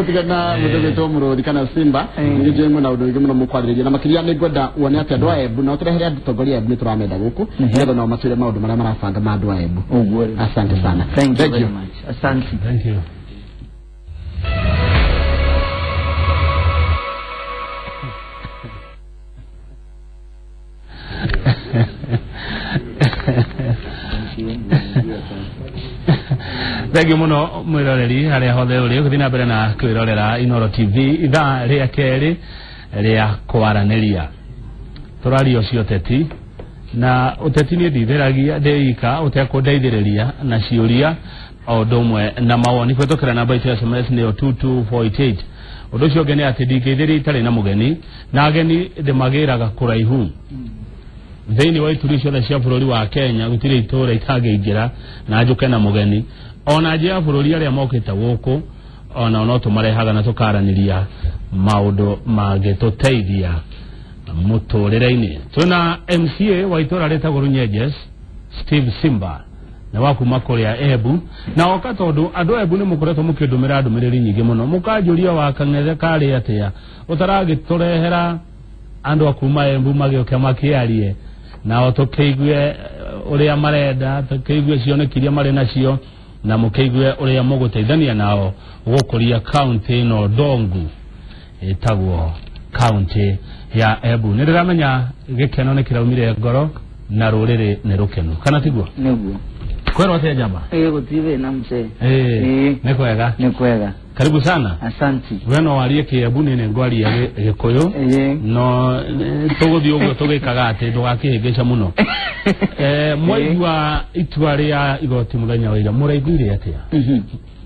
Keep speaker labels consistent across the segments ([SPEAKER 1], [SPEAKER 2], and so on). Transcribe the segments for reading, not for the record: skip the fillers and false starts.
[SPEAKER 1] Tigana mũndũ mũrũthi kana Simba nĩ mwena ũndũ ũngĩ mũno mũkwarĩrĩria na makĩria nĩ ngwenda wone atĩ andũ a Embu na ũtũrehere atongoria a Embu nĩ tũramenda gũkũ nĩgetha nao matwĩre maũndũ marĩa marabanga ma andũ a Embu. Asante sana.
[SPEAKER 2] Thank you very much. Asante.
[SPEAKER 3] Thank you. Thank you muno mwiroreri haria hothe uri guthii na mbere na kwirorera Inooro TV ithaa ria keri ria kwaraniria turaria ucio uteti na uteti ni nditheragia ndeika utekundeithiriria na ciuria o undu umwe na mawoni kwitukira namba itu ya SMS niyo 22488 undu ucio ungi ni ati ndingĩithĩria itarĩ na mũgeni na ageni ndĩmagĩraga kũraihu thĩinĩ wa ituri ciothe cia bũrũri wa Kenya gũtirĩ itũũra itangĩingĩra na njũke na mũgeni ona nja ya bũrũri arĩa mokĩte gũkũ ona no tũmarehaga na tũkaranĩria maũndũ mangĩtũteithia mũtũrĩre-inĩ. Twĩna MCA wa itũũra rĩtagwo Runyenjes Steve Simba na wa kuma kũrĩa Embu na oka tondũ andũ a Embu nĩ mũkoretwo mũkĩndũmĩra ndũmĩrĩri nyingĩ mũno mũkanjũria wa Kang'ethe karĩ atĩa ũtaragĩtũrehera andũ a kuma Embu magĩũke makĩarie nao tũkĩigue ũrĩa marenda tũkĩigue cioneki iria marĩ nacio na mũkĩigue ũrĩa mũgũteithania nao gũkũria kaunti ĩno ndongu ĩtagwo kaunti ya Embu. Nĩ ndĩramenya gĩkeno nĩ kĩraumire ngoro na rũrĩrĩ nĩ rũkenu kana tiguo?
[SPEAKER 2] Nĩguo.
[SPEAKER 3] Kwĩrwo atĩa njamba?
[SPEAKER 2] Gũtirĩ thĩna mzee.
[SPEAKER 3] Nĩ kwega.
[SPEAKER 2] Nĩ kwega.
[SPEAKER 3] Karibu sana.
[SPEAKER 2] Asante.
[SPEAKER 3] We no warie Kĩembu nĩ ngwaria Gĩkũyũ no tũgũthiĩ ũguo tũgĩkaga atĩ ndũgakĩhĩngĩca mũno. Mwaigua itua rĩa igoti mũthenya wa ira mũraiguire atĩa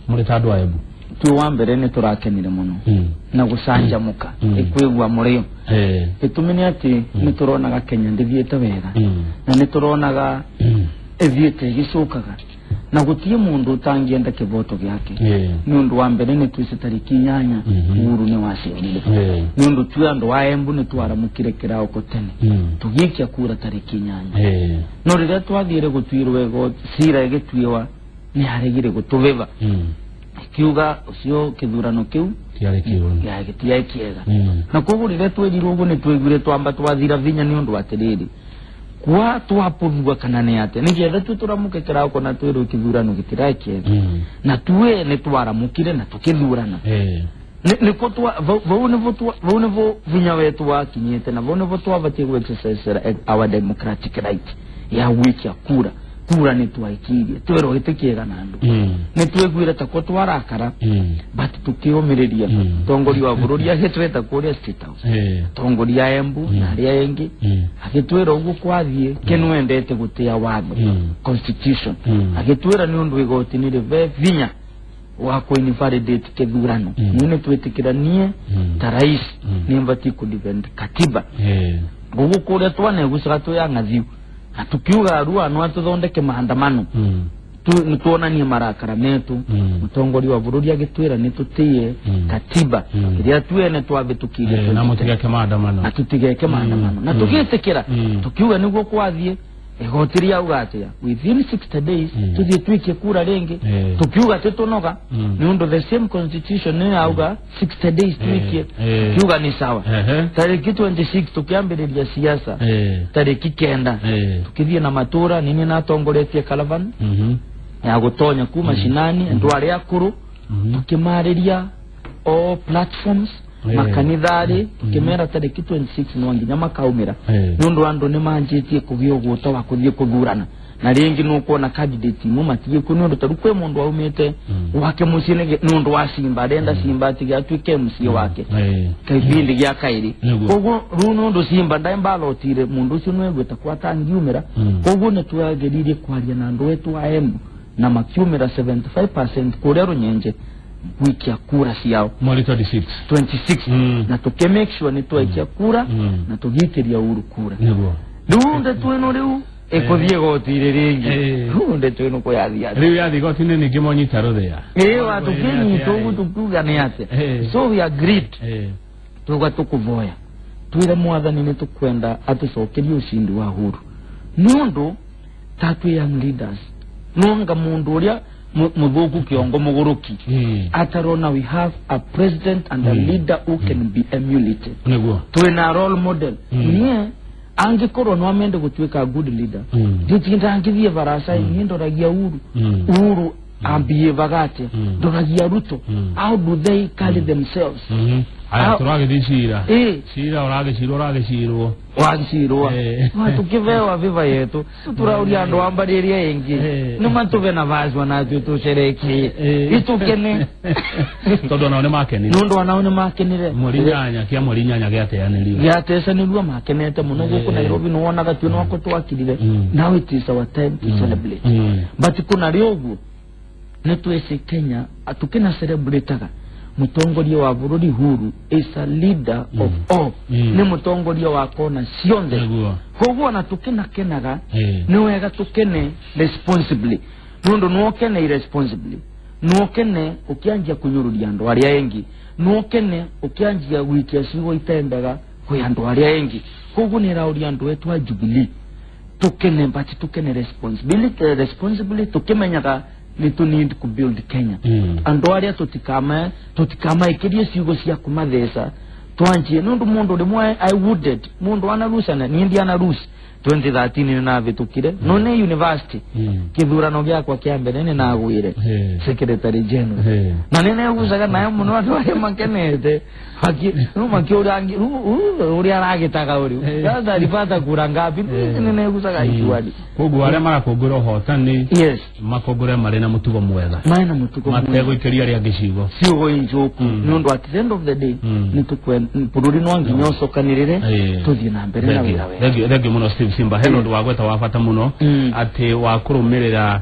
[SPEAKER 3] mũrĩ ta andũ a Embu?
[SPEAKER 2] Tu wa mbere nĩ tũrakenire mũno na gũcanjamũka ĩkwĩgua mũrĩo. Gĩtũmi nĩ atĩ nĩ tũronaga Kenya ndĩthiĩte wega na nĩ tũronaga ĩthiĩte ĩgĩcũkaga na gũtirĩ mũndũ ũtangĩenda kĩboto gĩake. Nĩ ũndũ wa mbere nĩ twĩce tarĩki 8 Uhuru nĩ wacerire nĩ ũndũ tue andũ a Embu nĩ twaramũkire kĩraoko tene tũgĩikia kura tarĩki 8 no rĩrĩa twathiire gũtuirwo cira ĩgĩtuĩwa nĩ aregire gũtũvĩva kiuga ucio kithurano kiu gĩtiarĩ kĩega na koguo rĩrĩa twerirwo ũguo nĩ twaiguire twamba twathira vinya nĩ ũndũ atĩrĩrĩ kwa twaputhua kana nĩ atĩa nĩgetha tue tũramũke kĩrako na twĩrwo kĩthurano gĩtirarĩ kĩega na tue nĩ twaramũkire na tũkĩthurana nĩko vau nĩvo vinya wetu wakinyĩte na vau nĩvo twabatiĩ gũ exercise our democratic right ya gwikia kura kura nĩ twaikirie twĩrwo gĩtĩ kĩega na andũ nĩ twĩguire tako twarakara but tũkĩũmĩrĩria tongoria wa bũrũri agĩtwĩta kũrĩa State House tongoria Embu na arĩa ĩngĩ agĩtwĩra ũguo kwathiĩ kĩnwendete gũtĩa watho constitution agĩtwĩra nĩ ũndũ igoti nĩ rĩve vinya wa kũ-invalidate kĩthurano nĩ nĩ twĩtĩkĩra niĩ ta rais nĩ mbatiĩ kũ-defend katiba ũguo kũrĩa twanegucaga twĩ ang'athiu na tukiuga rua no atuthondeke maandamano tuonanie marakara metu mutongoria wa bũrũri agĩtwĩra nĩ tũtĩe katiba ĩrĩa twene twabĩtũkirie
[SPEAKER 3] na mũtigeke maandamano
[SPEAKER 2] na tũtigeke maandamano na tũgĩtĩkĩra tukiuga nĩguo kwathiĩ igoti rĩauga atĩa within 60 days tuthiĩ twikie kura rĩngĩ tukiuga tũtũnoga nĩ ũndũ the same constitution nĩ yauga 60 days twikie tukiuga nĩ sawa tarĩki 26 tukiambĩrĩria siasa tarĩki 9 tukĩthiĩ na matũra nini natongoretie caravan ya gũtonya kuma mashinani andũ arĩa akũrũ tukĩmarĩria all platforms makanitharĩ tukĩmera tarĩki 26 no nginya makaumĩra nĩ ũndũ andũ nĩ manjĩtie kũgĩa ũgũta wa kũthiĩ kũthurana na rĩngĩ nĩ ũkuona candidate imwe matige kũ nĩ ũndũ tarĩu kwĩ mũndũ aumĩte gwake mũciĩ nĩ ũndũ wa Simba arenda Simba atige atuĩke mũciĩ wake kĩbindi gĩa kaĩrĩ koguo rĩu nĩ ũndũ Simba ndaimbalotire mũndũ ũcio nĩ aiguĩte kwa atangiumĩra koguo nĩ twageririe kwaria na andũ etu a Embu na makiumĩra 75% kũrĩa Runyenje gwikia kura ciao
[SPEAKER 3] mweri 26
[SPEAKER 2] na tuke make sure nĩ twaikia kura na tũgĩikĩria Uhuru kura rĩu ndeto ĩno rĩu ĩkũthiĩ goti-inĩ rĩngĩ rĩu ndeto ĩno kũyathiĩ
[SPEAKER 3] rĩu yathiĩ goti-inĩ ningĩ monyita rũthĩa
[SPEAKER 2] ĩĩ tũkĩnyita ũguo tũkiuga nĩ atĩa so we agreed tuga tũkũvoya twĩre mwathani nĩ tũkwenda atũcokerie ushindi wa Uhuru nĩ ũndũ ta twĩ young leaders nonga mũndũ ũrĩa muthuku kiongo muguruki. Atarona we have a president and a leader who can be emulated. Twina role model. Nie angikorwo no amende gutuika good leader. Nditinda angithie barasa ni ndoragia Uhuru. Uhuru ambie bagate ndoragia Ruto. How do they carry themselves?
[SPEAKER 3] Aya turagithi cira. Cira uragicirwo uragicirwo.
[SPEAKER 2] Wagicirwo. Matukivewa viva yetu. Turauria andu ambariria ingi. Ni matuve na vazwa na tutushereke. Itukene.
[SPEAKER 3] Tondu nao ni makenire.
[SPEAKER 2] Nundu nao ni makenire.
[SPEAKER 3] Mweri nyanya kia mweri nyanya giateanĩrio.
[SPEAKER 2] Giatecanĩrio makenete muno guku Nairobi ni wonaga tu no twakirire. Now it is our time to celebrate. But kuna riogu ni twese Kenya atukina celebrate-aga. Mutongoria wa bururi Uhuru is a leader of all. Ni mutongoria wa kona cionthe. Koguo na tukinakenaga ni wega tukene responsibly. Nundu nuokene irresponsibly. Nuokene ukianjia kunyururia andu aria engi. Nuokene ukianjia gwikia ciugo itendaga kwi andu aria engi. Koguo ni rauria andu etu a Jubilee. Tukene but tukene responsibility responsibly tukimenyaga ni to need to build Kenya. Andu aria tutikama ikirie ciugo cia kumathesa twanjie nundu mundu rimwe I wounded mundu anarusana ni ndi anarusi 2013 ni navitukire no ni university kithurano giakwa kia mbere ni nagwire secretary general na ni negucaga nayo muno andu aria makenete no makiurangi uria aragitaga uri sasa alipata kura ngapi ni negucaga ikiwali
[SPEAKER 3] koguo aria marakungura uhotani makungure mari na mutugo mwega
[SPEAKER 2] mari na mutugo mwega
[SPEAKER 3] mategũikĩria aria angĩ ciugo
[SPEAKER 2] ciugo injuku nundu at the end of the day ni tukwe bururi no nginya ucokanĩrĩre tuthie na mbere na wĩra wega.
[SPEAKER 3] Thank you muno Steve Simba. Heno ndu wagweta wa bata muno ati wa kurumirira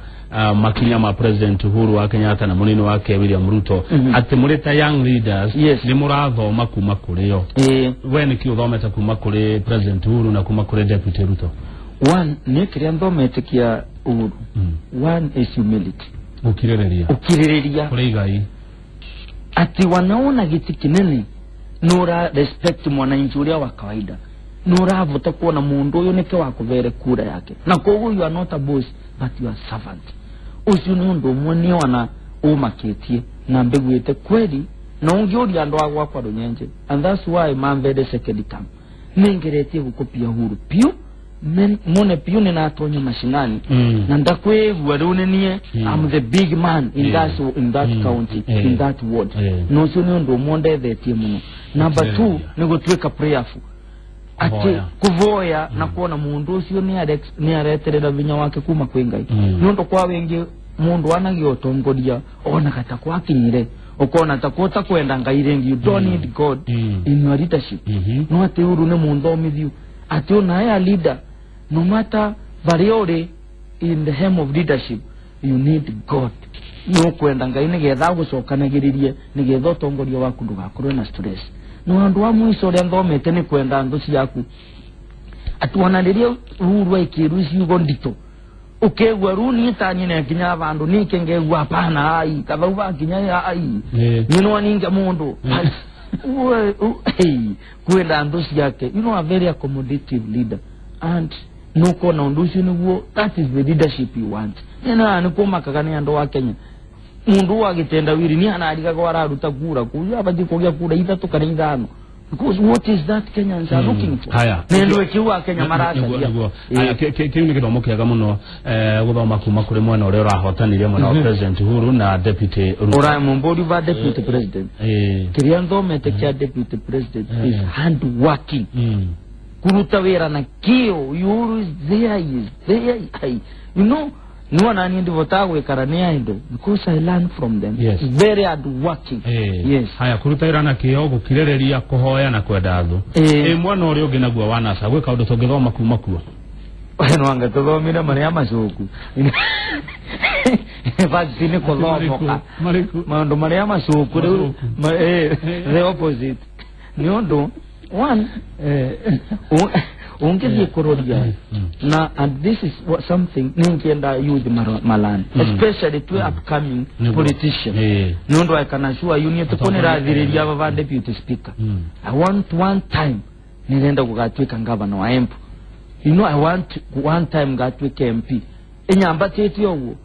[SPEAKER 3] makinya ma President Uhuru wa Kenyatta na munini wake William Ruto ati murita young leaders ni murathoma kuma kurio. We ni ki uthomete kuma kuri President Uhuru na kuma kuri Deputy Ruto?
[SPEAKER 2] One ni kiria nthomete kia Uhuru. One is humility.
[SPEAKER 3] Ukiririria.
[SPEAKER 2] Ukiririria.
[SPEAKER 3] Kuri Ngai.
[SPEAKER 2] Ati wanaona giti kinene nura respect mwananchi uria wa kawaida. Nuravuta kuona mundu uyu nike wakuvere kura yake. Na koguo you are not a boss but you are servant. Ucio ni undu umwe ni wana umaketie na mbiguite kweli na ungiuria andu agwa kwa runyenje. And that's why mamvere second term. Ningeretie gukopia Uhuru piu mone piu ni natonya mashinani na ndakwigua riu ni nie I'm the big man in that in that county in that ward. No ucio ni undu umwe ndethetie muno. Number 2 ni gutwika prayerful. Ati kuvoya na kuona mundu ucio ni areterera vinya wake kuma kwi Ngai. Nundu kwa wingi mundu anagia utongoria onaga ta kwakinyire ukona ta kuta kwenda Ngai ringi. You don't need God in your leadership. No ati Uhuru ni munthomithio ati ona ya leader no matter variore in the helm of leadership you need God. No kwenda Ngai nigetha gucokanagiririe nigetha utongoria waku ndugakorwo na stress. No andu wa mwico uria nthomete ni kwenda ndu ciaku atuona riria Uhuru aikiru ciugo ndito ukegua ru ni tani na kinya bandu ni kengegua hapana ai kathauba kinya ai ni no ninga mundu kwenda ndu ciake. You know, a very accommodative leader and no kona undu ucio niguo that is the leadership you want. Nina ni kumakaga ni andu wa Kenya mundu agitenda wiri ni anarigaga araruta kura kuya abathi kugia kura ithatu kana ithano. Because what is that Kenyans are looking for? Nendo kiwa Kenya maracaria.
[SPEAKER 3] Haya kiu ni githomo kiega muno guthoma kuma kuri mwena uria urahotanire mwena wa President Uhuru na Deputy Ruto.
[SPEAKER 2] Ura mumbori wa Deputy President. Kiria nthomete kia Deputy President is hard working. Kuruta wira na kio. Uhuru is there, is there. You know, no one ndivota gwikara ni aindo because I learn from them.
[SPEAKER 3] Yes.
[SPEAKER 2] Very hard working. Yes.
[SPEAKER 3] Haya kuruta ira na kio gukirereria kuhoya na kwenda thu. Mwana uria ungi naguo wanasa gwika undu tungithoma kuma kuo.
[SPEAKER 2] No anga tuthomire maria macuku. Basi ni kuthomoka. Maundu maria macuku riu the opposite. Ni undu one ungithie kuroria na and this is what something ningienda youth malan especially to upcoming politician. Nundu I can assure you ni tukonirathiriria baba deputy speaker. I want one time nirenda gugatuika governor wa Embu. You know, I want one time gatuike MP. Enyambatĩte ũguo.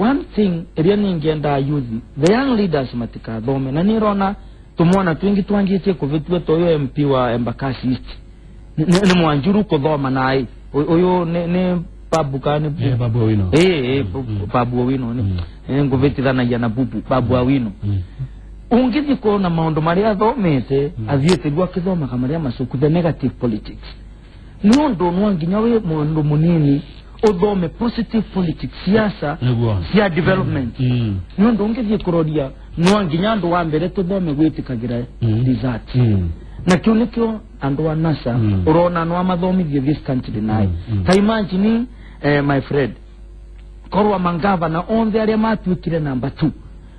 [SPEAKER 2] One thing iria ningienda youth, the young leaders matikathome na nirona tumwana twingi twangitie kuvitua toyo MP wa Embakasi East ni mwanjuru kuthoma naye uyu ni Babu kani
[SPEAKER 3] Babu Owino
[SPEAKER 2] Babu Owino ni nguvitithanagia na bubu Babu Owino. Ungithi kuona maundu maria athomete athiete gwa kithoma kamaria macuku the negative politics ni undu no nginya we mundu munini uthome positive politics siasa cia development. Ni undu ungithi kuroria no nginya andu wa mbere tuthome gwitikagira result. Na kio nikio andu wa NASA urona no amathomithie this country naye. Ta imagine my friend korwa mangava na onthe aria matuikire number 2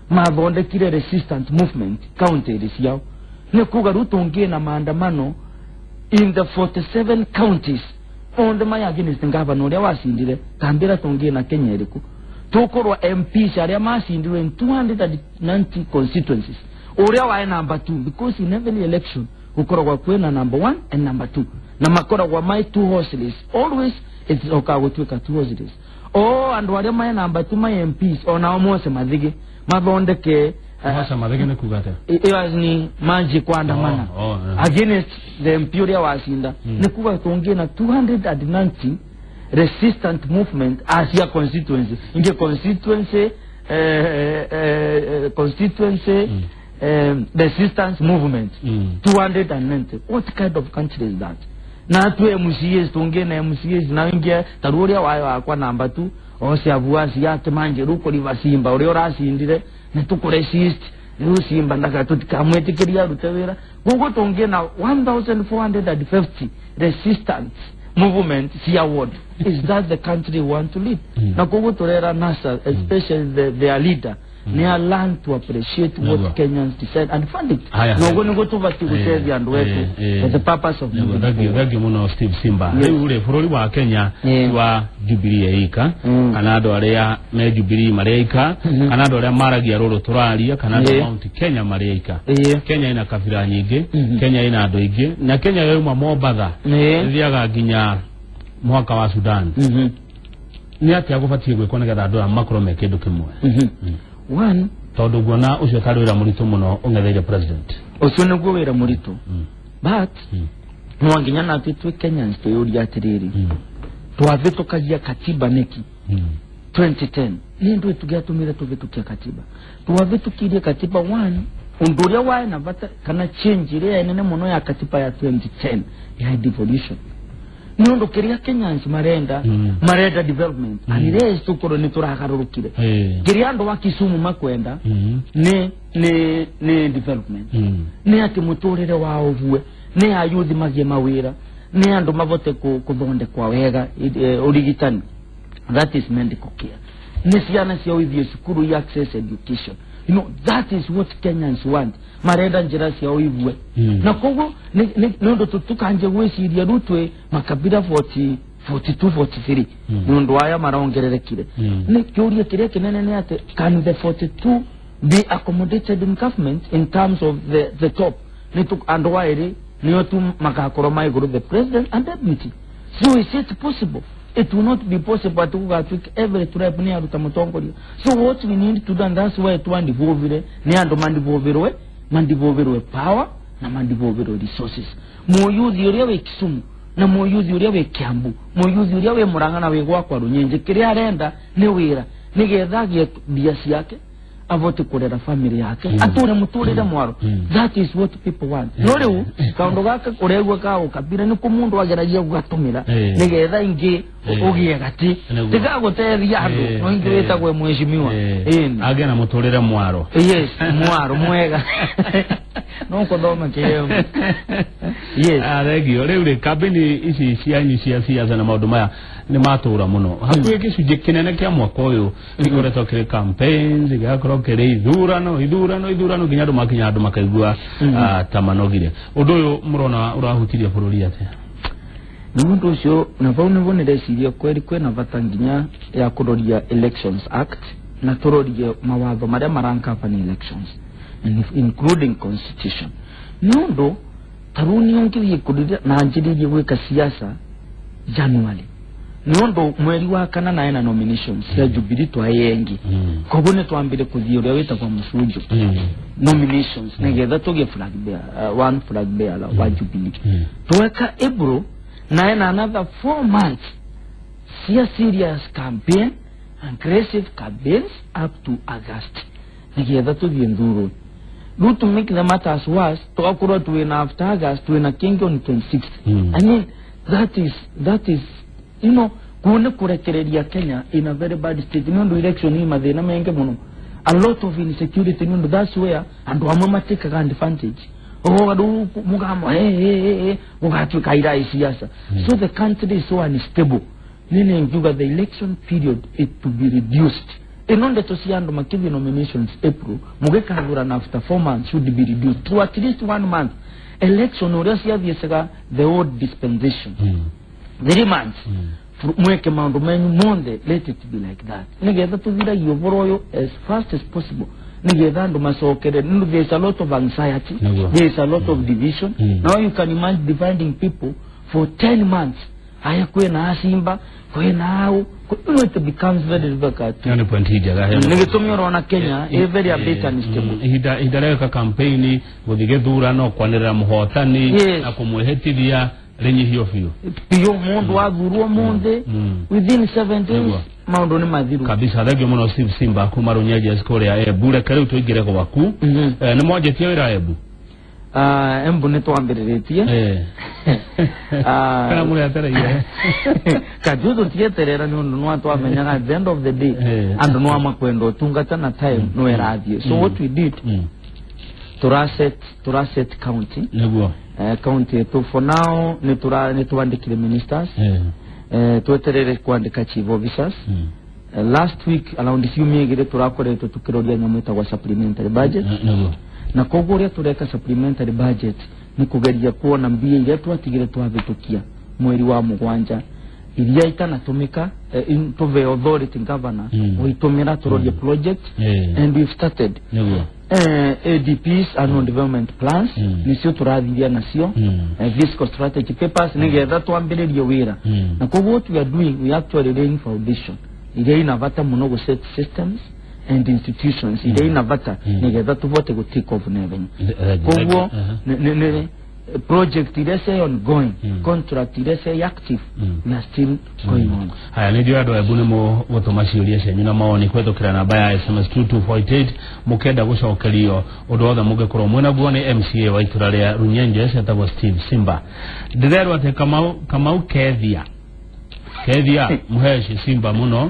[SPEAKER 2] mathondekire resistance movement county iri ciao ni kuga ruto ngie na maandamano in the 47 counties onthe maya against ngavana uria wacindire tambira tungie na Kenya iriku tukorwa MPs aria macindirwe in 290 constituencies uria wa number 2 because in every election gukoragwa kwina number 1 and number 2 na makoragwa my two horses always it's okay gutwika two horses o andu aria my number 2 my MPs ona mose mathige mathondeke
[SPEAKER 3] mose mathige ni kuga atia
[SPEAKER 2] iyo ni manji kuandamana against the MP uria wacinda ni kuga tungie na 290 resistant movement asia constituency inge constituency constituency resistance movement 290. What kind of country is that? Na tu MCAs tunge na MCAs na inge taruria wayo akwa namba 2 ose abuasi yake manje ruko livasimba uria uracindire ni tukuresist riu simba ndaka tutikamwitikiria rute wira gugu tunge na 1450 resistance movement cia ward. Is that the country we want to lead? Na koguo turera NASA especially their leader they learn to appreciate what Kenyans decide and fund it. No go go to gutethia andu wetu for the purpose of moving.
[SPEAKER 3] Thank you muno Steve Simba. Riu ri bururi wa Kenya wa Jubilee ika kana andu aria me Jubilee maria ika kana andu aria maragia ruru turaria kana andu Mount Kenya maria ika. Kenya ina kabira nyingi, Kenya ina andu aingi na Kenya yauma Mombatha ithiaga nginya mwaka wa Sudan. Ni atia gubatie gwikwo nigetha andu aya makorwo me kindu kimwe?
[SPEAKER 2] One,
[SPEAKER 3] tondu nguona ucio tari wira muritu muno ungetheire president
[SPEAKER 2] ucio niguo wira muritu. But no nginya na twi Kenyans twiyuria atiriri twavitukagia katiba niki 2010 ni ndu tugiatumire tuvitukia katiba twavitukirie katiba one undu uria wae na bata kana change iria nene muno ya katiba ya 2010 ya devolution ni undu kiria Kenyans marenda marenda development and ire tukoro ni turagarurukire kiria andu wa Kisumu makwenda ni development ni ati muturire wao vue ni ayuthi magie mawira ni andu mavote kuthondekwa wega urigitani that is medical care ni ciana ciao ithie cukuru ya access education. You know, that is what Kenyans want. Marenda njira ciao ivue na koguo ni undu tutukanje gwiciria rutwe makabira 40 42 43 ni undu aya marongererekire. Ni kiuria kiria kinene ni ati can the 42 be accommodated in government in terms of the top ni andu airi nio tu makakorwo ma iguru the president and deputy. So is it possible? It will not be possible to go to every tribe ni aruta mutongoria. So what we need to do, and that's why twandivovire ni andu mandivovirwe power na mandivovirwe resources. Muyuthi uria wi Kisumu na muyuthi uria wi Kiambu, muyuthi uria wi Murang'a na wi gwakwa Runyenje kiria arenda ni wira nigetha agie mbia ciake avote kurera family yake ature muturire mwaro. That is what people want. No riu kaundu gaka kuregwa ka ukabira ni kumundu ageragia gugatumira nigetha ingi ugie gati tigagutethia andu no ingi witagwe mheshimiwa
[SPEAKER 3] age na muturire mwaro.
[SPEAKER 2] Yes, mwaro mwega no kuthoma kiyo. Yes,
[SPEAKER 3] thengio. Riu ri kambini ici cianyu cia siasa na maundu maya ni matura muno hakuhi gicunjĩ kinene kia mwaka uyu gikoretwo kiri campaigns gigakorwo kiri ithurano ithurano ithurano nginya andu makinya andu makaigua ta manogire. Undu uyu murona urahutirie bururi atia?
[SPEAKER 2] Ni undu ucio na vau niguo nireciria kweri kwina bata nginya ya kuroria Elections Act na turorie mawatho maria marankava ni elections including constitution. Ni undu taruni ungithie kurira na njiririe gwika siasa January Nĩ ũndũ mweri wa kana na ena nominations cia Jubilee twayengi. Koguo nĩ twambire kũthiĩ ũrĩa wĩtagwo Mũcunjo nominations nĩgetha tũgĩe flag bearer, one flag bearer wa Jubilee. Tweka April na ena another 4 months cia serious campaign, aggressive campaigns up to August nĩgetha tũthiĩ nthuro. Rĩu to make the matters worse, tũgakorwo twĩna after August twĩna King on 26th. I mean that is you know kuu nĩ kũrekereria Kenya in a very bad state. Nĩ ũndũ election ĩ mathĩna maingĩ mũno, a lot of insecurity, nĩ ũndũ that's where andũ amwe matĩkaga advantage. Rĩu mũgamo gũgatuĩka ira siasa. So the country is so unstable. Nini ngiuga the election period it to be reduced. Ĩno ndeto cia andũ makĩthiĩ nominations April mũgĩkathurana after 4 months should be reduced to at least 1 month. Election ũrĩa ciathiĩcaga the old dispensation 3 months mweke maũndũ menyu monthe, let it be like that nĩgetha tũthiragie ũhoro ũyũ as fast as possible nĩgetha andũ macokere. There is a lot of anxiety, there is a lot of division. Now you can imagine dividing people for 10 months. Haya kwĩna acimba kwĩna au, it becomes very difficult.
[SPEAKER 3] Nĩ point njega.
[SPEAKER 2] Nĩ gĩtũmi ũrona Kenya ĩ very a bit unstable.
[SPEAKER 3] Ihinda rĩoka campaign gũthiĩ gĩthurano kwanĩrĩra mũhotani na kũmwĩhĩtithia rĩnyihio biũ
[SPEAKER 2] biũ. Mũndũ athurwo mũthĩ within 7 days maũndũ nĩ mathiru
[SPEAKER 3] kabisa. Thengio mũno Steve Simba kuma Runyenjes kũrĩa Embu. Reke rĩu tũingĩre gwaku. Nĩ mwanjĩtie wĩra Embu?
[SPEAKER 2] Embu nĩ twambĩrĩrĩtie.
[SPEAKER 3] Kana mũretereire?
[SPEAKER 2] Kajuo tũtieterera nĩ ũndũ no twamenyaga at the end of the day andũ no makwenda ũtungata na time no ĩrathiĩ. So what we did, tũraset county.
[SPEAKER 3] Nĩguo.
[SPEAKER 2] County yetu for now nĩ twandĩkire ministers, tweterere kwandĩka chief officers. Last week around ciumia igĩrĩ tũrakoretwo tũkĩroria nyamũ ĩtagwo supplementary budget. Na koguo ũrĩa tũreka supplementary budget nĩ kũgeria kuona mbia iria twatigire twahĩtũkia mweri wa mũgwanja iria itanatũmĩka, tũve authority governor gũitũmĩra tũrorie project and we've started ADPs, annual development plans, nĩcio tũrathiria nacio, fiscal strategy papers nĩgetha twambĩrĩrie wĩra. Na koguo what we are doing, we actually laying foundation iria ina bata mũno gũ set systems and institutions iria ina bata nĩgetha tũvote gũ take off na ihenya. Koguo nĩ project iria cia ongoing, contract iria cia active, we are still going on.
[SPEAKER 3] Haya nĩ njũĩ andũ a Embu nĩ mũgũtũma ciũria cianyu na mawoni kũhetũkĩra namba ya SMS 2248 mũkenda gũcokerio ũndũ wothe mũngĩkorwo mwĩnaguo nĩ MCA wa itũra rĩa Runyenjes etagwo Steve Simba. Ndĩrerwo atĩ Kamau Kethia Mũheci Simba mũno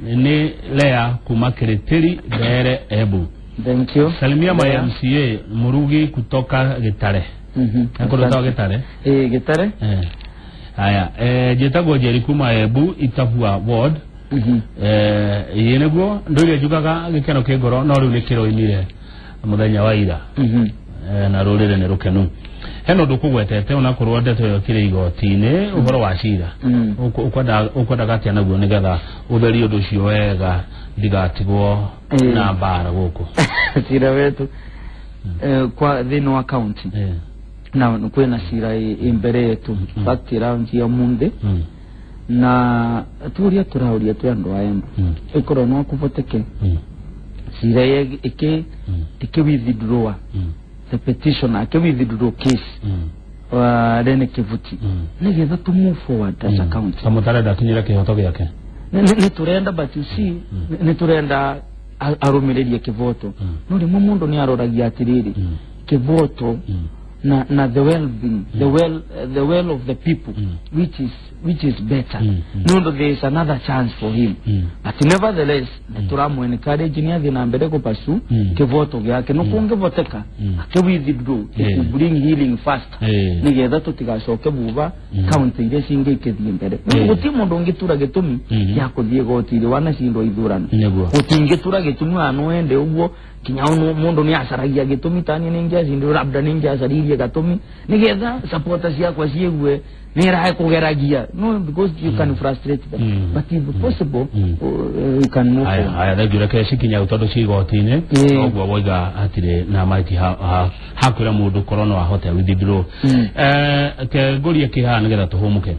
[SPEAKER 3] nĩ Lea kuma Kĩrĩtĩri Mbeere Embu.
[SPEAKER 2] Thank you.
[SPEAKER 3] Salimia my MCA Murugi kutoka Gĩtare. Kutoka Gĩtare?
[SPEAKER 2] Gĩtare.
[SPEAKER 3] Haya, njĩtagwo Njeri kuma Embu Itabua ward. Ĩĩ nĩguo ndũire njugaga gĩkeno kĩ ngoro no rĩu nĩ kĩroimire mũthenya wa ira. Na rũrĩrĩ nĩ rũkenu. Hena ũndũ kũgwetete onakorwo ndeto ĩyo ĩkĩrĩ igoti-inĩ ũhoro wa cira. Ũkwendaga atĩa naguo nĩgetha ũtherie ũndũ ũcio wega ndigatigwo na mbara gũkũ?
[SPEAKER 2] Cira wetu kwa thĩinĩ wa county na kwĩna cira ĩ mbere yetu fact ĩranjia mũthĩ na turia tũrauria twĩ andũ a Embu ĩkorwo no kũvoteke cira ĩkĩ withdraw the petition ake withdraw case Rene Kivuti nĩgetha to move forward as a county.
[SPEAKER 3] Ta mũtarenda akinyĩre kĩhoto gĩake?
[SPEAKER 2] Nĩ tũrenda, but you see nĩ tũrenda arũmĩrĩrie kĩvoto. No rĩmwe mũndũ nĩ aroragia atĩrĩrĩ kĩvoto na the well being, the well of the people, which is better. No, there is another chance for him. But nevertheless, turamu encourage ni athi na mbere kupasu kivoto gyake no kungivoteka ake withdraw to bring healing fast. Nigetha tutigacoke buba county iria cingi ikithie mbere. Guti mundu ungitura gitumi ya kuthie gotiri wana cindo ithurano. Gutingitura gitumi anu ende uguo kinya mundu ni acaragia gitumi tani ningiacindwo labda ningiacaririe gatumi nigetha supporters ciakwa ciigue nirae kugeragia. No, because you can frustrate them. But if possible, you can move on.
[SPEAKER 3] Aya thengiũ, reke cikinya tondu ci igoti-inĩ noguo woiga hatirĩ na maiti hakwĩra mũndũ korwo no ahote withdraw. Ke ngũrie kĩ haha nĩgetha tũhũmũke.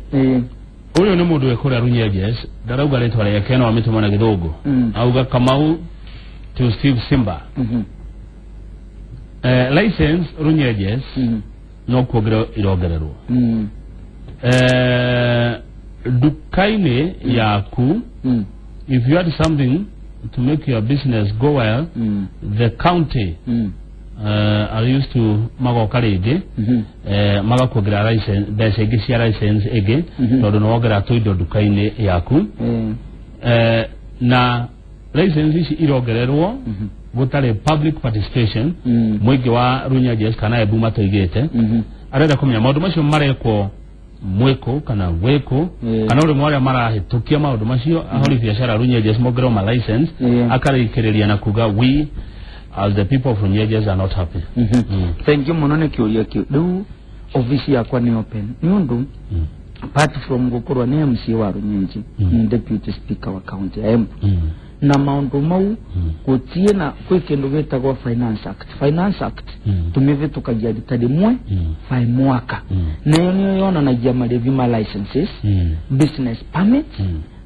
[SPEAKER 3] Uyu ni mundu wikuria Runyenjes ndarauga ritwa riake no amituma na githungu. Auga Kamau to Steve Simba. License Runyenjes no kuongererwo irongererwo. Dukaini yaku, if you had something to make your business go well, the county are used to magoka ringi magakuongerera license mbeca ingĩ cia license ĩngĩ tondũ nĩ wongerera tũindo nduka-inĩ yaku. Na license ici irongererwo gũtarĩ public participation. Mũingĩ wa Runyenjes kana Embu matoigĩte arenda kũmenya maũndũ macio marekwo mwĩkũ kana wĩkũ kana ũrĩmwe arĩa marahĩtũkia maũndũ macio ahũri biacara Runyenjes mongererwo ma license akarĩkĩrĩria na kuga we as the people of Runyenjes are not happy.
[SPEAKER 2] Thank you muno nĩ kĩũria kĩu. Rĩu office yakwa nĩ open nĩ ũndũ apart from gũkorwo nĩ MC wa Runyenje ni deputy speaker wa county ya Embu na maũndũ mau gũtiĩ na kwĩ kĩndũ gĩtagwo Finance Act. Finance Act tũmĩvĩtũkagia rita rĩmwe by mwaka, nayo nĩyo yonanagia marĩvi ma licenses, business permit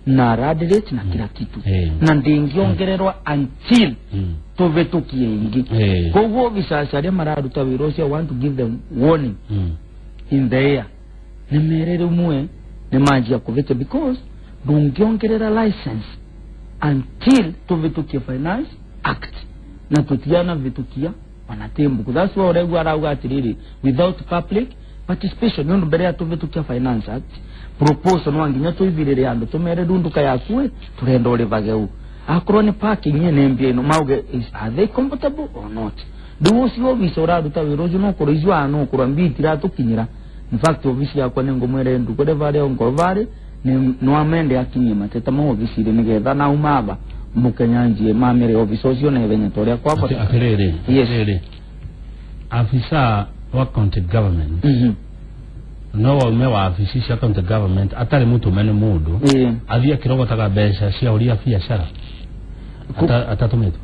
[SPEAKER 2] na rad rate na kila kitu, na ndĩngĩongererwa until tũvĩtũkie ingĩ. Koguo officers arĩa mararuta wĩra ũcio, I want to give them warning in the air, nĩ mere rĩmwe nĩ manjia kũvĩtia because ndũngĩongerera license until tuvitukie Finance Act na tutiana vitukia wanatembu. That's why ũraigua arauga atiriri without public participation nĩ ũndũ mbere ya tuvitukia Finance Act proposal no nginya tuithirire andu tumere nduka yakue turenda urivage u akorwo ni parking nyene mbia ino mauge are they comfortable or not. Riu ucio office uraruta wira ucio no korwo icio ano korwo mbi itiratukinyira. In fact office yakwa nĩ ngũmwĩre ndukore vare ongo vare no amende akinyie mateta ma office ire nigetha na umaba mukenyanjie mamere office ucio na ihenya toria kwa bata.
[SPEAKER 3] Atiriri, yes, afisa wa county government no waume wa afisi cia county government atari mutume ni mundu athie akirogotaga mbeca cia uria biacara atatumitwo.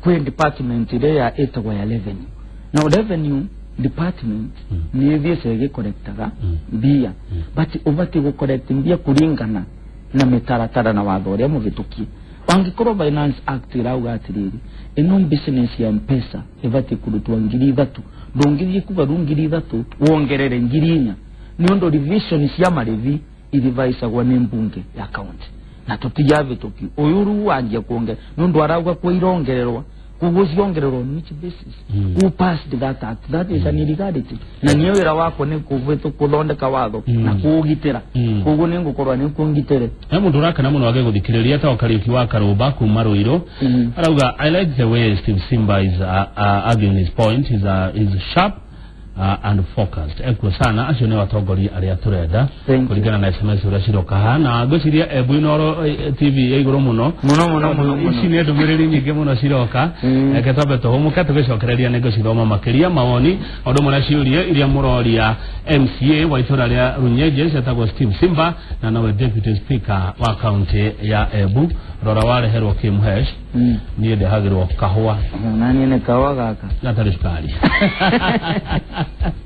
[SPEAKER 2] Kwi department ire ya ĩtagwo ya revenue. Now revenue department ni thiĩte ĩgĩkorektaga mbia, but ũbatiĩ gũkorekt mbia kũringana na mĩtaratara na watho ũrĩa mũhĩtũkie. Angĩkorwo Finance Act ĩrauga atĩrĩrĩ ĩno business ya Mpesa ĩbatiĩ kũrutwo 3,000, ndũngĩthiĩ kuga rĩu 3,000 wongerere 4,000 nĩ ũndũ revision cia marĩvi irivaicagwo nĩ mbunge ya county na tũtiyavĩtũki ũyũ rĩu wanjia kuongerera nĩ ũndũ arauga kwĩ irongererwa koguo ciongererwo on which basis? Who passed that act? That is an illegality. Na niĩ wĩra wakwa nĩ kũthondeka watho na kũũgitĩra, koguo nĩ ngũkorwo nĩ kũngitĩre.
[SPEAKER 3] He mũndũ ũrakena mũno agĩgũthikĩrĩria etagwo Kariũki wa Karũmba kuma Ruiru arauga I like the way Steve Simba is arguing his point. He's sharp and focused. Ekuo sana acio nĩ atongoria arĩa tũrenda kũringana na SMS ũrĩa ciroka haha na ngwĩciria Embu Inooro TV ya igũrũ mũno
[SPEAKER 2] mũno mũno mũno.
[SPEAKER 3] Ici nĩ ndũmĩrĩri nyingĩ mũno ciroka. Reke twambe tũhũmũke tũgĩcokereria nĩ ngũcithoma makĩria mawoni ũndũ ũmwe na ciũria iria mũroria MCA wa itũra rĩa Runyenjes etagwo Steve Simba na nowe deputy speaker wa county ya Embu. Rora wareherwo Kimhesh niĩ ndehagĩrwo kahũa
[SPEAKER 2] na niĩ nĩ kahũa gaka
[SPEAKER 3] gatarĩ cukari.